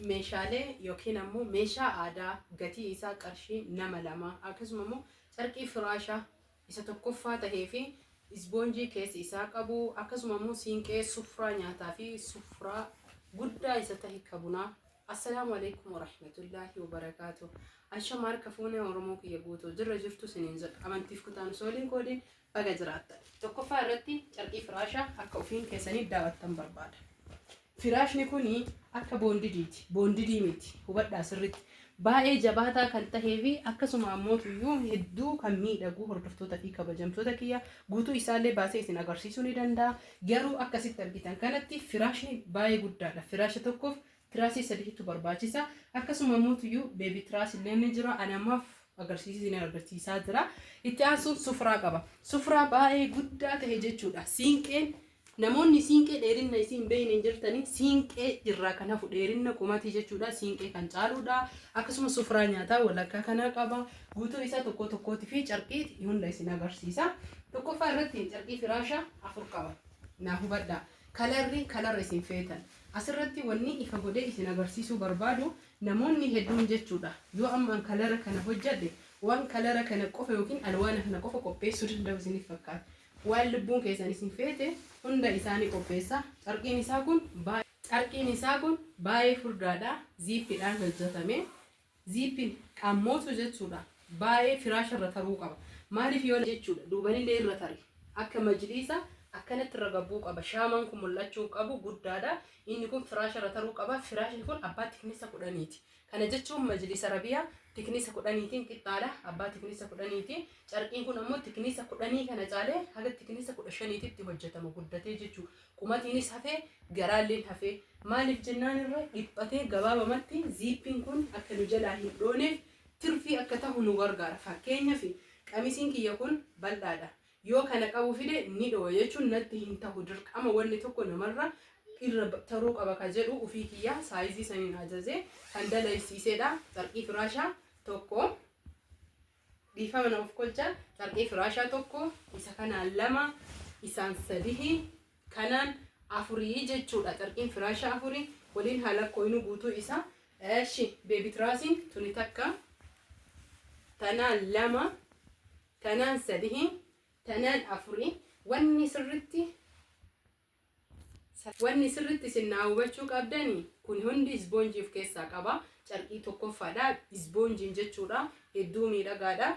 Meeshaalee yookiin ammoo meeshaa aadaa gatii isaa qarshii nama 2 akkasuma immoo carqii firaasha isa tokkoffaa tahee fi isboonjii keessi isaa qabu akkasuma immoo siinqee sufraa nyaataa fi sufraa guddaa isa tahe ka bunaa. Assalaamu Aleykum Warahmatullaahi Wabarakaatuh. Ashama harka fuunee Oromoo kiyya guutuu jirra jirtu isiniin jedha. Amantiif kutaan osoo waliin qoodiin baga jiraattan. Tokkoffaa irratti carqii firaashaa akka ofiin keessanii daawattan barbaada. Firaashni kuni akka boondidiiti. Boondidii miti. Hubadhaa sirritti. Baay'ee jabaataa kan tahee fi akkasuma ammootuyyuu hedduu kan miidhagu hordoftoota fi kabajamtoota kiyya guutuu isaallee baasee isin agarsiisuu ni danda'a. Garuu akka asitti argitan kanatti firaashni baay'ee guddaadha. Firaasha tokkoof tiraasii sadiitu barbaachisa. Akkasuma ammootuyyuu beebi tiraas illee ni jira. Ani ammaaf agarsiisii isin agarsiisaa jira. Itti aansuun sufraa qaba. Sufraa baay'ee guddaa tahe jechuudha. Siinqeen Namoonni siinqee dheerinna isii hin beekne hin jirtanii siinqee irraa kan hafu dheerinna qomatii jechuudha siinqee kan caaluudha akkasuma sufraa nyaataa walakkaa kanaa qaba guutuu isaa tokkoo tokkooti fi carqii hunda isin agarsiisa tokkoffaa irratti carqii firaasha 4 qaba naa hubadhaa kalarri kalarra isin feetan asirratti wanni ifa godhee isin agarsiisuu barbaadu namoonni hedduun jechuudha yoo amma an kalara kana hojjadhe waan kalara kana qofa yookiin alwaana kana qofa qopheessuu danda'u isiniif fakkaata Waan lubbuun keessan isin feete hunda isaa ni qopheessa. Carqiin isaa kun Carqiin isaa kun baay'ee furdaadha. Ziippiidhaan hojjetame. Ziippiin qammootu jechuudha. Baay'ee firaasha irra taruu qaba. Maaliif yoo jechuudha. Duubanillee irra tari. Akka majliisa akkanatti irra gabbuu qaba. Shaamaan kun mul'achuu hin qabu. Guddaadha. Inni kun firaasha irra taruu qaba. Firaashni kun abbaa tiknisa kudhaniiti. Kana jechuun majlisa rabiya tiknisa kudhaniitiin qixxaadha. Abbaa tiknisa kudhaniiti. Carqiin kun ammoo tiknisa kudhanii kana caalee haga tiknisa kudha shaniititti hojjetama guddatee jechuu. Qumatiinis hafee garaalleen hafee. Maaliif jennaan irra dhiphatee gabaabamatti ziippiin kun akka nu jalaa hin dhooneef tirfii akka tahu nu gargaara. Fakkeenyaf qamisiin kiyya kun bal'aadha. Yoo kana qabu fide ni dhowa jechuun natti hin tahu dirqama wanni tokko namarra irra taruu qaba ka jedhu ufii kiyyaa saayizii saniin ajajee kan dalaysiiseedha. Carqii firaashaa tokko dhiifama na of kolcha carqii firaashaa tokko isa kanaan lama isaan sadihi kanaan afurii jechuudha. Carqiin firaashaa afurii waliin haa lakkooynu guutuu isaa. Eshi beebi tiraasiin tuni takka tanaan lama Tanaan sadihi, tanaan afuri. Wanni sirritti Wanni sirritti isin naa hubachuu qabdani kun hundi isboonjii of keessaa qaba. Carqii tokkoffaadha. Isboonjiin jechuudha. Hedduu miidhagaadha.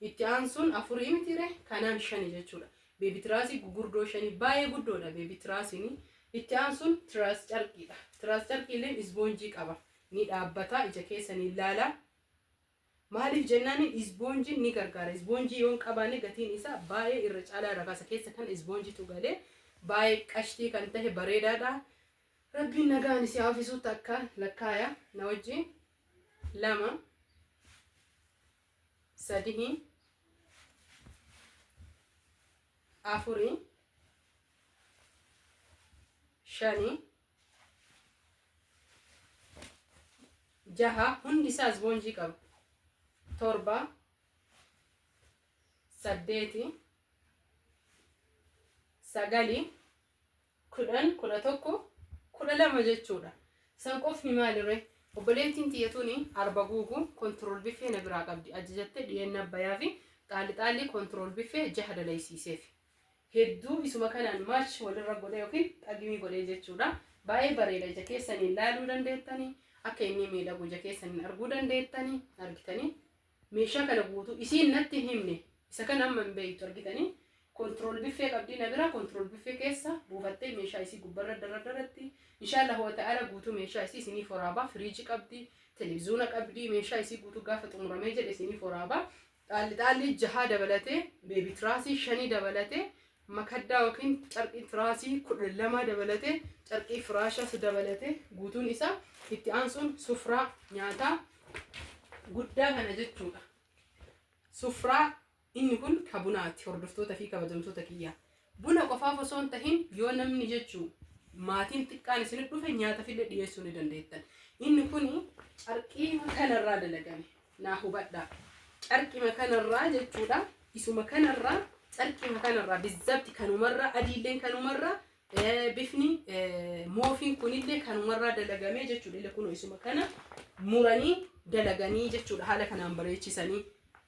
Itti aansuun afurii mitiire kanaan shani jechuudha. Beebi tiraasii gugurdoo shani baay'ee guddoodha beebi tiraasiin. Itti aansuun tiraas carqiidha. Tiraas carqiileen isboonjii qaba. Ni dhaabbata ija keessaniin ilaala. Maaliif jennaaniin isboonjiin ni gargaara. Isboonjii yoo hin qabaanne gatiin isaa baay'ee irra caalaa irra kaasa. Keessa kan isboonjitu galee baay'ee qashtii kan tahe bareedaadha. Rabbiin nagaan isin haa ofisu takka lakkaaya na wajjin lama sadihi afuri shani jaha hundi isaa isboonjii qaba. Torba, saddeeti, sagali, 10, 11, 12 jechuudha. San qofni maaliree? Obboleettiin tiyya tuni arba guugu kontirool biffee na biraa qabdi. Ajajattee dhiyeenna bayaa fi xaalli xaalli kontirool biffee jaha dalaysiiseef. Hedduu isuma kanaan match walirra godhee yookiin xagimii godhee jechuudha. Baay'ee bareeda ija keessaniin laaluu dandeettanii akka inni miidhagu ija keessaniin arguu dandeettanii argitanii meeshaa kana guutuu isiin natti hin himne isa kana amma hin beektu argitanii control biffee qabdii na bira control biffee keessa buufattee meeshaa isii gubbarra daradaratti inshaallah wa ta'ala guutuu meeshaa isii isiniif waraabaa firiijii qabdi televiziyoona qabdi meeshaa isii guutuu gaafa xumuramee jedhe isiniif waraabaa Xaalli xaallii jahaa dabalatee, beebi tiraasii shanii dabalatee, makaddaa yookiin carqii tiraasii 12 dabalatee, carqii firaashas dabalatee guutuun isaa itti aansuun sufraa nyaataa guddaa kana jechuudha. Sufraa inni kun ka bunaati hordoftoota fi kabajamtoota kiyyaa. Buna qofaaf osoo hin tahin yoo namni jechuu maatiin xiqqaan isin dhufe nyaatafillee dhiyeessuu ni dandeettan. Inni kun carqii kanarraa dalagame. Naa hubadhaa. Carqima kanarraa jechuudha. Isuma kanarraa carqima kanarraa bizzabti kanumarraa adiilleen kanumarraa Bifni moofiin kunillee kanumarraa dalagamee jechuudha. Illee kunoo isuma kana muranii dalaganii jechuudha. Haala kanaan bareechisanii.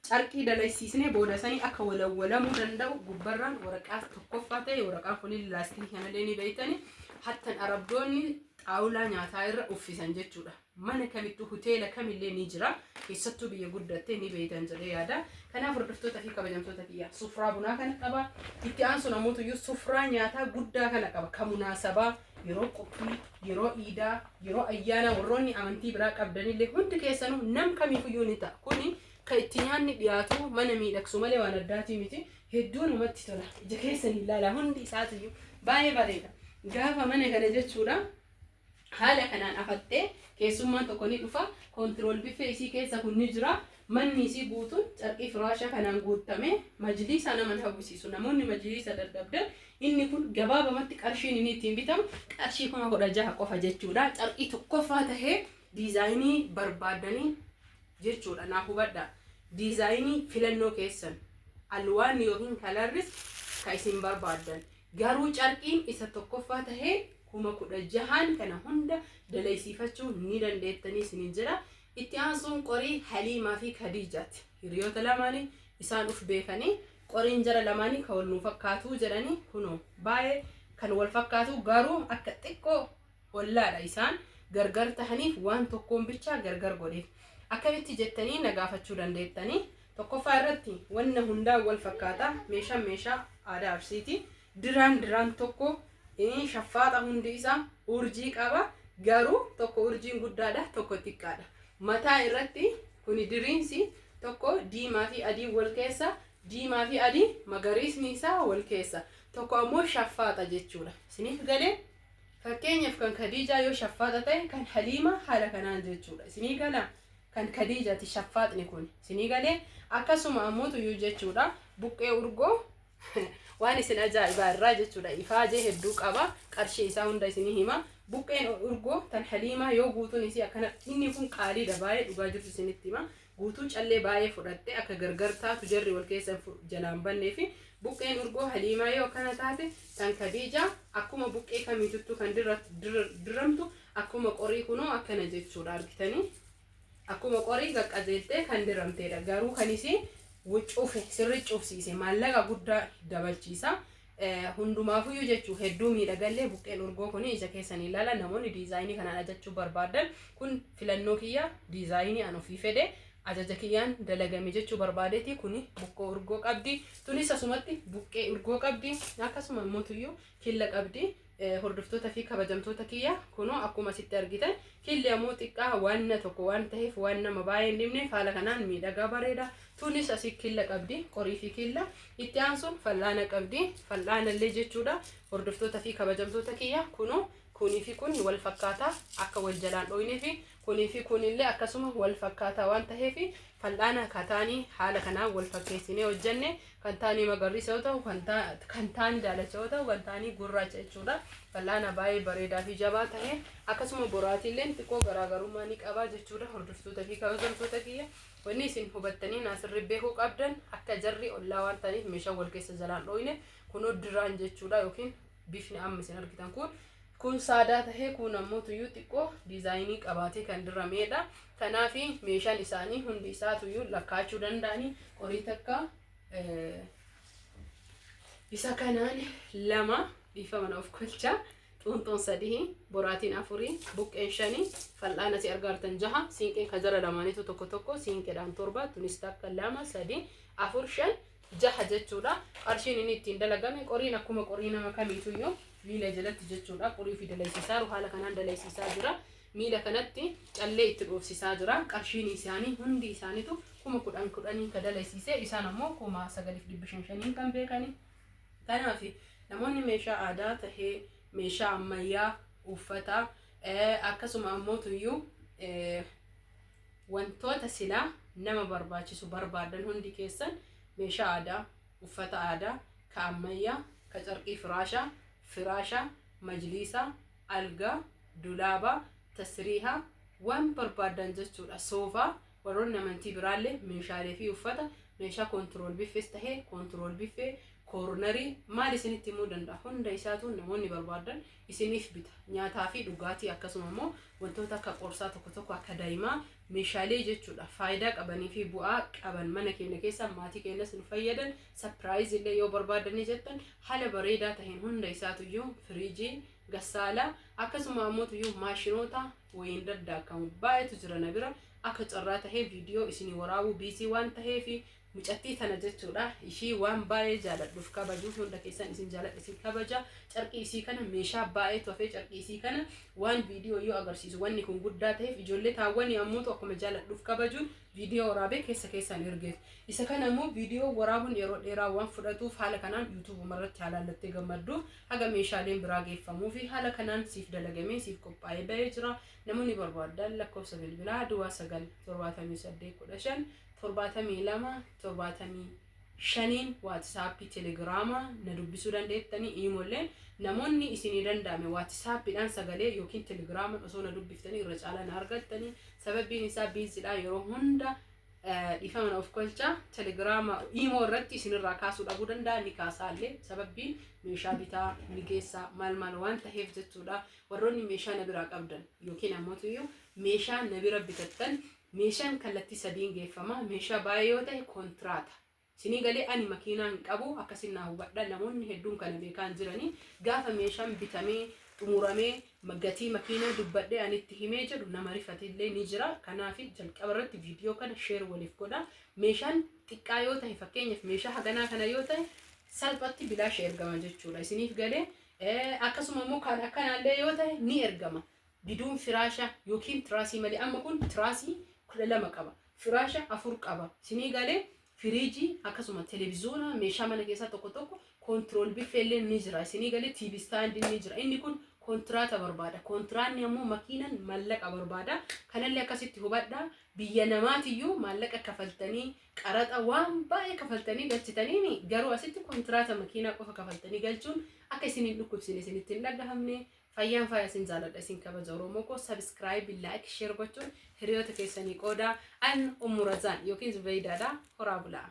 Carqii dalaysiisnee booda sanii akka walawwalamuu danda'u gubbarraan waraqaa tokkoffaa ta'e waraqaan kunillee laastikii kanallee ni beeytani. Hattan arabdoonni xaawulaa nyaataa irra uffisan jechuudha. Mana kamittuu hoteela kamillee ni jira. Keessattuu biyya guddatte ni beeytan jedhee yaada. Kanaaf hordoftoota fi kabajamtoota kiyya sufraa bunaa kana qaba. Itti aansuun ammoo tuyyuu sufraa nyaataa guddaa kana qaba. Kan munaasabaa yeroo qophii, yeroo iidaa, yeroo ayyaanaa warroonni amantii biraa qabdanillee hundi keessanuu nam kamiifuyyuu ni ta'a. Kuni kan itti nyaanni dhiyaatu mana miidhagsu malee waan addaatii miti. Hedduu namatti tola. Ija keessan ilaalaa hundi isaatiyyuu baay'ee bareeda. Gaafa mana kana jechuudha. Haala kanaan afattee keessummaan tokko ni dhufa. Control biffee isii keessa kun ni jira. Manni isii guutuun carqii firaasha kanaan guuttame majliisa nama hin hawwisiisu. Namoonni majliisa dadhabdan inni kun gabaabamatti qarshiin inni ittiin bitamu qarshii 16,000 qofa jechuudha. Carqii tokkoffaa tahee diizaayinii barbaaddanii jechuudha. Naa hubadhaa. Diizaayinii filannoo keessan alwaanni yookiin kalarris ka isin barbaaddan. Garuu carqiin isa tokkoffaa tahee 16,000n kana hunda dalaysiifachuu ni dandeettanii isiniin jedha. Itti aansuun qorii Haliimaa fi Kadiijaati. Hiriyoota lamaanii isaan uf beekanii qoriin jara lamaanii ka wal nuu fakkaatuu jedhanii kunoo baay'ee kan wal fakkaatu garuu akka xiqqoo ollaadha isaan gargar tahaniif waan tokkoon bichaa gargar godheef. Akkamitti jettanii na gaafachuu dandeettanii. Tokkoffaa irratti wanna hundaan wal fakkaata. Meeshaan meeshaa aadaa Arsiiti. Diraan diraan tokko shaffaaxa hundi isaa urjii qaba. Garuu tokko urjiin guddaadha tokko xiqqaadha. Mataa irratti kuni diriinsi tokko diimaa fi adii wal keessa diimaa fi adii magariisni isaa wal keessa tokko ammoo shaffaaxa jechuudha. Isiniif galee? Fakkeenyaaf kan Kadiijaa yoo shaffaaxa ta'e kan Haliimaa haala kanaan jechuudha. Isinii galaa? Kan Kadiijaati shaffaaxni kun. Isinii galee? Akkasuma ammoo tuyyuu jechuudha. Buqqee urgoo waan isin ajaa'ibaa irraa jechuudha. Ifaajee hedduu qaba. Qarshii isaa hunda isinii hima. Buqqeen urgoo tan Haliimaa yoo guutuun isii akkana inni kun qaaliidha baay'ee dhugaa jirtu isinitti hima. Guutuu callee baay'ee fudhatte akka gargar taatu jarri wal keessa jalaan bannee fi buqqeen urgoo Haliimaa yoo akkana taate tan Kadiijaa akkuma buqqee kamiituttuu kan dirramtu akkuma qorii kunoo akkana jechuudha argitanii. Akkuma qorii qaqqajeeltee kan diramteedha. Garuu kan isii cufe sirri cufsiise maallaqa guddaa dabalchiisa. Hundumaafuyyuu jechuu hedduu miidhagallee buqqeen urgoo kun ija keessan ilaala. Namoonni diizaayinii kanaan ajachuu barbaadan kun filannoo kiyya diizaayinii an ofii fedhe ajaja kiyyaan dalagame jechuu barbaadeeti. Kuni buqqoo urgoo qabdi. Tunis asumatti buqqee urgoo qabdi. Akkasuma immoo tuyyuu killa qabdi. Hordoftoota fi kabajamtoota kiyya kunoo akkuma asitti argitan killi ammoo xiqqaa waan tokko waan ta'eef waan nama baay'ee hin dhibneef haala kanaan miidhagaa bareeda. Tunis asii killa qabdi qorii fi killa. Itti aansuun fal'aana qabdi fal'aana illee jechuudha. Hordoftoota fi kabajamtoota kiyya kunoo kunii fi kun wal fakkaataa akka wal jalaan dhooynee fi kunii fi kunillee akkasuma wal fakkaataa waan ta'eef fal'aana kataanii haala kanaan wal fakkeessinee hojjenne kan taanii magariisa yoo ta'u kan taanii daalacha yoo ta'u kan taanii gurraacha jechuudha. Fal'aana baay'ee bareedaa fi jabaa ta'e akkasuma boraatiilleen xiqqoo garaagarummaa ni qaba jechuudha. Hordoftoota fi kabajamtoota kiyya wanni isin hubattanii naasirri beekuu qabdan akka jarri ollaa waan ta'aniif meeshaa wal keessa jalaan dhooyne kunoo diraan jechuudha yookiin bifni amma isin argitan kun kun saadaa tahee kun ammoo tuyyuu xiqqoo diizaayinii qabaatee kan dirameedha. Kanaaf meeshaan isaanii hundi isaa tuyyuu lakkaa'achuu danda'anii qorii takka isa kanaan lama dhiifama na of kolcha xuunxoon sadii boraatiin afurii buqqeen shanii fal'aana si argaartan jaha siinqeen ka jara lamaaniitu tokko tokko siinqeedhaan torba tunis takka lama sadii afur shan jaha jechuudha. Qarshiin inni ittiin dalagame qoriin akkuma qorii nama kamiituyyuu miila jalatti jechuudha. Qorii fi dalaysiisaa jiru haala kanaan dalaysiisaa jira. Miila kanatti callee itti dhoofsisaa jira. Qarshiin isaanii hundi isaaniitu 10,000 10,000n ka dalaysiise isaan ammoo 9,500 5n kan beekani. Kanaaf namoonni meeshaa aadaa tahee meeshaa ammayyaa uffata akkasuma ammoo tuyyuu wantoota silaa nama barbaachisu barbaadan hundi keessan meeshaa aadaa, uffata aadaa, ka ammayyaa, ka carqii firaashaa, firaasha, majliisa, algaa, dulaabaa, tasriihaa, waan barbaadan jechuudha. Soofaa, warroonni amantii biraallee meeshaalee fi uffata, meeshaa koontirool biffees tahee koontirool biffee, Koornarii maal isinitti himuu danda'a? Hunda isaatu namoonni barbaadan isiniif bita. Nyaataa fi dhugaatii, akkasuma immoo wantoota akka qorsaa tokko tokko, akka daa'imaa, meeshaalee jechuudha faayidaa qabanii fi bu'aa qaban, mana keenya keessa maatii keenyas nu fayyadan, surprise illee yoo barbaadanii jettan haala bareedaa taheen hunda isaatuyyuu, firiijii, gassaalaa, akkasuma ammoo maashinoota wayiin daddaakamu baay'eetu jira na bira. Akka carraa tahee viidiyoo isinii waraabuu busy waan taheefi mucattii tana jechuudha, ishii waan baay'ee jaaladhuuf kabajuuf, hunda keessan isin jaaladha, isin kabaja. Carqii isii kana meeshaa baay'eetu hafee. Carqii isii kana waan viidiyoo yoo agarsiisu wanni kun guddaa ta'eef, ijoollee taawwanii ammoo akkuma jaaladhuuf kabajuun viidiyoo waraabee keessa keessaan ergeef. Isa kana immoo viidiyoo waraabuun yeroo dheeraa waan fudhatuuf, haala kanaan yuutuubuma irratti haalaallattee gammadduuf, haga meeshaaleen biraa geeffamuu fi haala kanaan siif dalagamee siif qophaa'ee bahee jira. Namoonni barbaadan lakkoofsa bilbilaa 0978 15 72 75n Waatisaappii, Telegiraama na dubbisuu dandeettanii. Iimoolleen namoonni isinii danda'ame Waatisaappiidhaan sagalee yookiin Telegiraaman osoo na dubbiftanii irra caalaa na argattanii. Sababiin isaa busydha yeroo hunda, dhiifama na of kolcha. Telegiraama, Iimoo irratti isinirraa kaasuu dhabuu danda'a, ni kaasaallee, sababiin meeshaa bitaa ni geessaa maal maal waan taheef jechuudha. Warroonni meeshaa na biraa qabdan yookiin ammoo meeshaa na bira bitattan, meeshaan kallattii sadiin geeffama. Meeshaa baay'ee yoo ta'e kontiraata. Isinii galee? Ani makiinaa hin qabu, akkasin naa hubadha. Namoonni hedduun kana beekaan jiranii, gaafa meeshaan bitamee xumuramee gatii makiinaa dubbadhee ani itti himee jedhu nama rifatillee ni jira. Kanaaf jalqaba irratti viidiyoo kana share waliif godha. Meeshaan xiqqaa yoo ta'e, fakkeenyaaf meeshaa haganaa kana yoo ta'e, salphatti bilaasha ergama jechuudha. Isiniif galee? Akkasuma immoo kan akkanaallee yoo ta'e ni ergama. Biduun firaasha yookiin tiraasii malee, amma kun tiraasii 12 qaba. Firaasha afur qaba. Isinii galee? Firiijii, akkasuma televizoona, meeshaa mana keessaa tokko tokko, control biffeellee ni jira. Isinii galee? TV standiin ni jira. Inni kun kontiraata barbaada. Kontiraanni ammoo makiinan maallaqa barbaada. Kanallee akkasitti hubadhaa. Biyya namaatiyyuu maallaqa kafaltanii, qaraxa waan baay'ee kafaltanii galchitaniini, garuu asitti kontiraata makiinaa qofa kafaltanii galchuun akka isin hin dhukkubsine, isinitti hin dhagahamne. Fayyaan faaya, isin jaaladha, isin kabaja. Oromoo koo, subscribe, like, share gochuun hiriyoota keessanii qoodaa. An Ummu Razaan yookiin Zubeeydaadha. Horaa bulaa.